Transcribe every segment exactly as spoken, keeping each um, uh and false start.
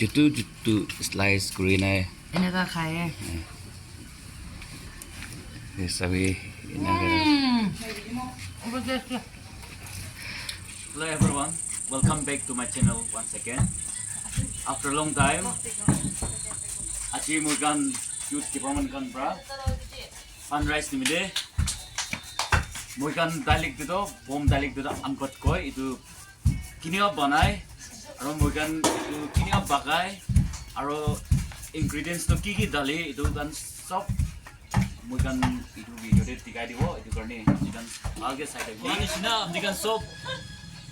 Chutu chutu slice kuri nai. Eneka khai. Ye sabi, eneka. Mm. Hello everyone, welcome back to my channel once again. After a long time, aji moi khan youth department khan pra fundraise nimite moi khan dialect te toh, Phom dialect te toh anpat koi, etu kinika banai, aro moi khan etu kinika bakai, aro ingredients toh ki ki dali, etu khan sob moi khan etu video te dikhai dibo, etu karne moi khan bhal ke sai thakibi. Moi nishina apni khan sob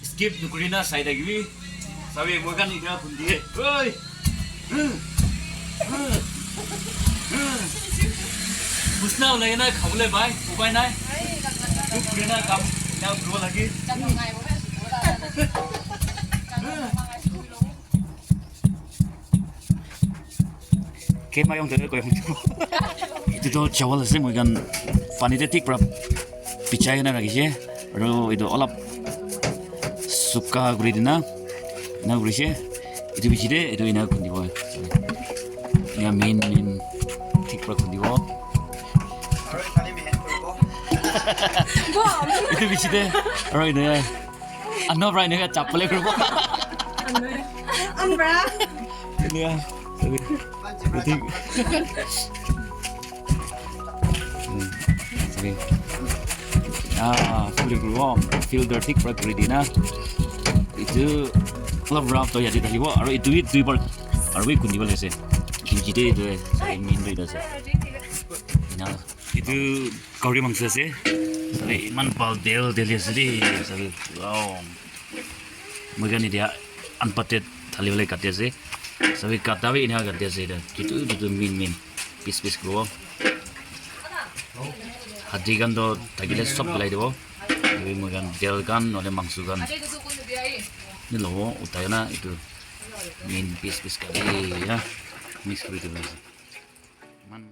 skip nukuri na sai thakibi. Sabi moi khan etia khundi. Oi! Bisna ulai na khabole bhai, upai nai. Dukh kuri na kam, etia kuribo lage. Kema yong tere koi. Etu toh chawal ase, moi khan pani te thik pra bhichai kena rakhishe. Aru etu olop sukha kuri dina, ena kurishe. Etu piche te etu ena khundibo. Ena main, main thik pra khundibo. Etu piche te aru etu Ano pra eneka chapole kuribo. Ambra. Eneka, sabi. Etu. Hmm, sabi. Ah, sabi kuribo. Filter thik pra kuri dina. Etu olop rough toh yate thalibo. Aru etu bi duibar aru bi khundibo lagise. Kimchi te etu, sabi, main toh etu ase. Ena. Etu gahori mangso ase. Sabi, iman bhal tel teli ase de. Sabi, wow. Moi khan etia anpat te thali bole kati ase. Sabi, kata bi ena kati ase etia. Chutu chutu main main piece piece kuribo. Hadi khan toh thakile sob pilai dibo. Sabi, moi khan tel khan nohole mangso khan ni lobo, uthai na etu main piece piece kati ya mix kuri dibo ase. Iman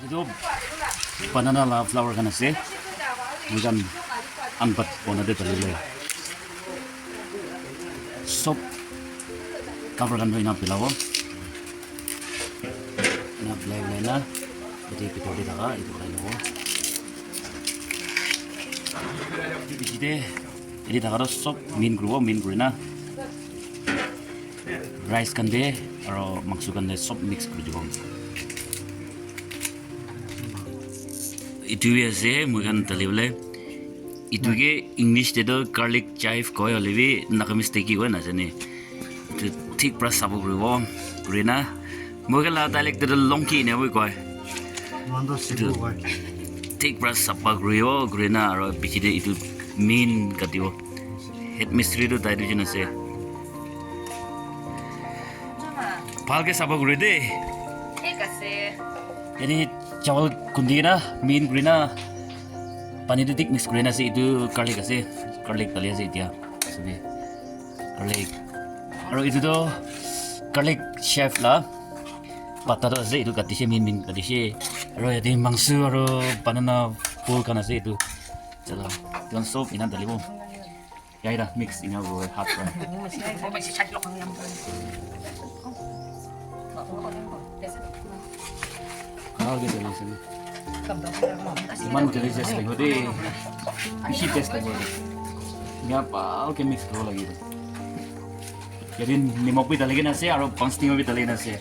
Etu banana la flower khan ase. Moi khan anpat bona te thali le. Sob cover khan toh ena pilabo. Ena pilai pilai na, etu bitor te thaka, etu khai lobo. Etu piche te, etu thaka toh sob main kuribo, main kuri na. Rice khan te aro mangso khan te sob mix kuri dibo. Etu bi ase moi khan thali bole. Etu ke English te toh garlic chive koi, hoile bi Nagamese te ki koi najane. Etu thik pra sabo kuribo, kuri na. Moi khan la dialect te toh longki ena bi koi. Etu thik pra sapha kuribo, kuri na aro piche te etu main katibo. Head mistri tu tai duijon ase. Bhal ke sapha kuri de. Thik ase. Yate chawal khundi na, main kuri na, pani tu thik mix kuri na ase. Etu garlic ase, garlic dali ase etia. Sabi, garlic. Aro etu tu garlic chive la pata tu ase, etu kati she, main main kati she. Aro yate mangso aro banana phool khan ase etu. Chala, etu khan sob ena dalibo. Yaira mix ena hobo hat pra. Bhal ke dali ase na. Iman delicious lagibo de. Bishi taste lagibo de. Ena bhal ke mix kuribo lagibo. Yate nimok bi dali kena ase aro panstinga bi dali kena ase.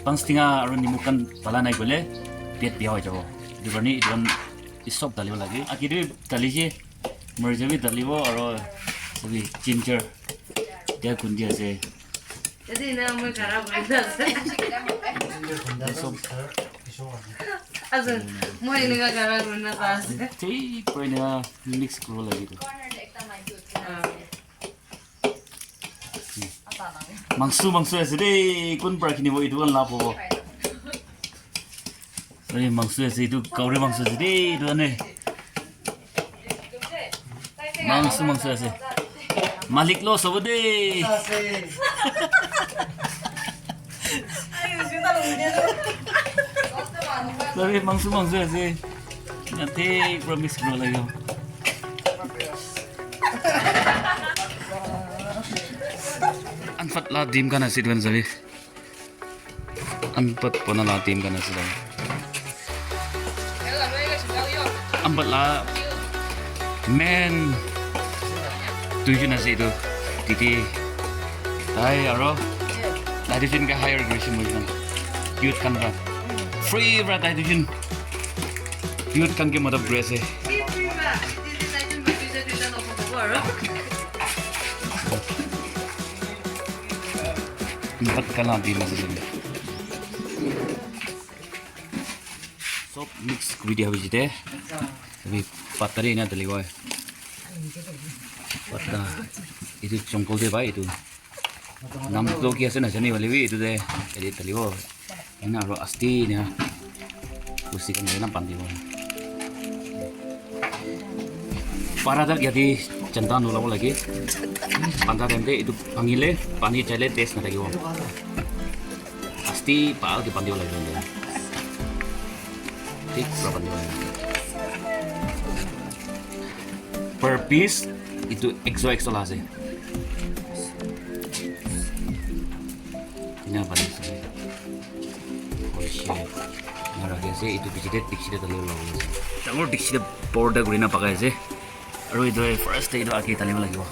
Panstinga aro nimok khan dala nai koile pet biya hoi jabo. Etu karne etu khan sob dalibo lage. Age te dali she, morcha bi dalibo aro sabi ginger dia khundi ase. Yate ena moi khara kuri na ase. Sob. Asun, moi eneka khara kuri na ase. Thik pra eneka mix kuribo lage etu. Ah. Mangsu, mangsu ase de, kun pra kinibo itu kan la pobo. Sorry, mangsu ase itu, kauri mangsu ase de, itu ane. Mangsu, mangsu ase. Malik lo sobo de. Sorry, mangsu, mangsu ase. Yate promise kuro lagi. Anfat la dim kan ase itu kan sabi. Anpat pona la team kan ase. Anpat la man tuijun ase itu. Titi. Tai aro. Tai tuijun ka hire kuri ase moi khan. Youth khan pra. Free pra tai tuijun. Youth khan ke madad kuri ase. Bhat kala bi mase. Sob mix kuri dia hoise de. Abhi patta de na dalibo. Patta. Itu jungle de bhai itu. Nam to ki ase na jani wale bi itu de. Ede dalibo. Ena aro asti na. Usi kan na bandi bo. Para tak yate chanda nulabo lage. Banda time te itu bhangile pani chaile taste na thakibo. Asti bhal ke bandi bo lage. Thik pura bandi bo lage. Per piece itu ekso ekso la ase. Ena bandi ase. Hoishe. Ena rakhi ase, itu piche te dikchi te dalibo lage ase. Dangor dikchi te borta kurina pakai ase. Aru itu first te itu age dalibo lagibo.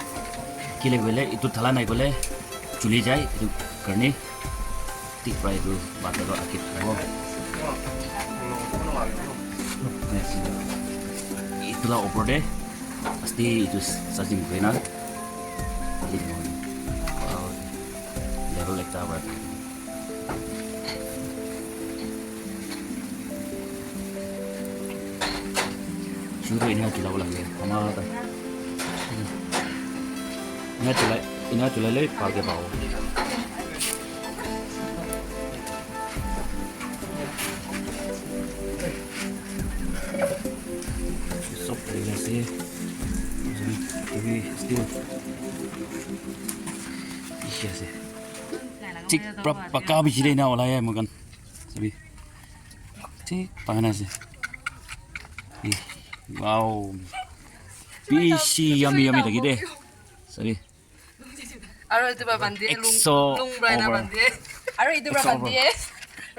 Kile koile itu dhala nai koile juli jai, itu karne thik pra itu bhat toh age thalibo. Itu la upor te asti itu sajin kurina. Wow. Level ekta pra. Churu ena chulabo lage, ama ta. Ena chulai, ena chulai le bhal ke pabo. Sob kuri ase. Ebi still bishi ase. Thik pra paka bishi de na wala hai moikhan. Sabi. Thik pakai na ase. Eh, wow. Bishi yummy yummy thaki de. Sabi. Aro itu pra bandi, lung, ekso lung brai na over. Bandi. Aro itu pra ekso over. Bandi.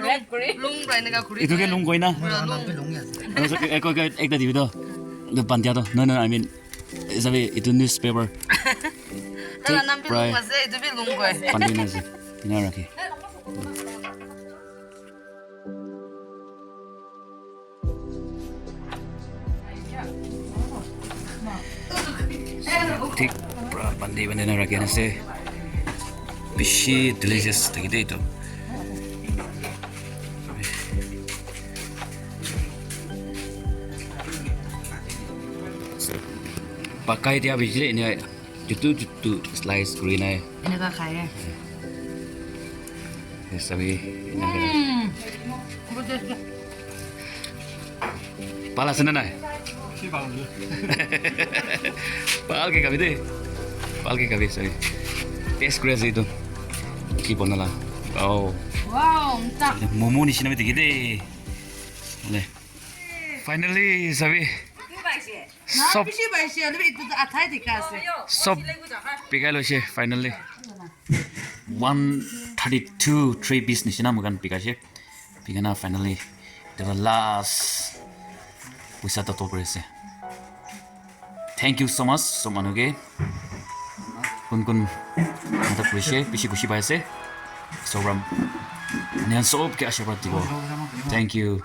Wrap kuri. Lung brai na ka kuri. Itu ke lung koi na? Lung. Aro so, ek, ek, ek, ekta dibi to. Itu bandi to. No, no, no, I mean, sabi, itu newspaper. Thik pra. Lung ase, itu bi lung koi. Bandi na ase. Ena rakhi. Thik pra bandi bandi na rakhi na ase. Bishi delicious thaki de etu. Pakai dia bishi de enia. Chutu chutu slice kuri nai. Eneka khai. Eh, sabi, eneka. Mm. Bhal ase na nai? Bhal ke khabi de. Bhal ke khabi, sabi. Taste kuri ase etu. Ki banala. Oh. Wow, ta. Momo nishina bi dikhi de. Le. Finally, sabi. Sob, sob bikai loise finally. One thirty two three piece nishina moikhan bikaise. Bikaina finally, the last poisa total kuri ase. Thank you so much, sob manu ke. Kun kun madad kurise, bishi khushi pai ase. Sob ram, enian sob ke ashirwad dibo. Thank you.